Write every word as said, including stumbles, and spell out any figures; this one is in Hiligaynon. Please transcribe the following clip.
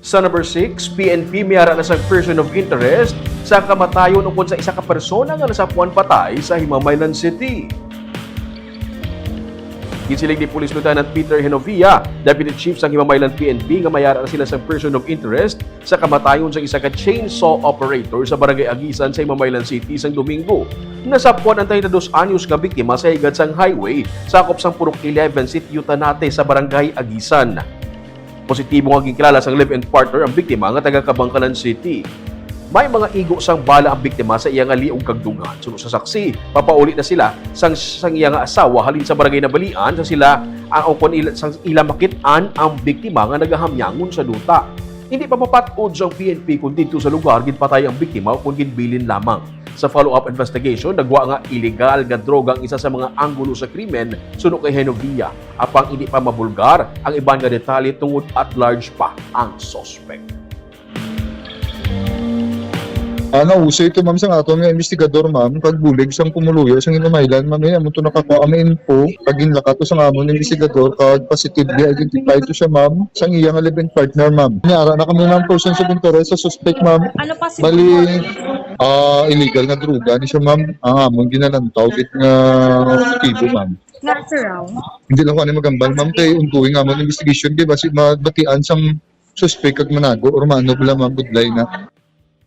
Sa number six, P N P may ara na sang person of interest sa kamatayon ukon sa isa ka persona nga nasapuan patay sa Himamaylan City. Ginsiling ni Police Lieutenant Peter Genovia, Deputy Chief sang Himamaylan P N P, nga may ara na sila sang person of interest sa kamatayon sa isa ka chainsaw operator sa Barangay Agisan sa Himamaylan City sang Domingo. Nasapuan ang treinta dos anyos nga biktima sa higad sang highway, sakop sang Purok eleven, Sitio Tanate sa Barangay Agisan. Positibo nga ginkilala sang live-in partner ang biktima nga taga Kabankalan City. May mga igo sang bala ang biktima sa iya nga liog kag dunggan. Suno sa saksi, papauli na sila sang, sang iya nga asawa halin sa barangay Nabalian sa sila ang, o kon ila, sang ila makit-an ang biktima nga nagahamyangon sa duta. Hindi pa mapat-od sang P N P kon didto sa lugar ginpatay ang biktima o kon ginbilin lamang. Sa follow-up investigation, nagwa nga iligal nga droga ang isa sa mga anggulo sa krimen suno kay Genovia. Apang hindi pa mabulgar ang iban nga detalye tungod at large pa ang suspect. Ah, nauso ito, ma'am, sang aton nga investigador, ma'am, kag bulig sang pumuluyo sang Himamaylan, ma'am, eh, amo to nakakuha ang info, kag ginlakat to sang amon investigador, kag positively identified to siya, ma'am, sang iya nga live-in partner, ma'am. Niara na kami, ma'am, persons of interest sa suspect, ma'am. Ano pa si Bali, ah, illegal nga droga ni siya, ma'am. Ang amon ginalantaw gid nga positibo, ma'am. Nga surround? Hindi lang ko ani magambal, ma'am, kay ongoing amon investigation, di ba? Si mabatian sang suspect kag manago or maano bala, ma'am, budlay na.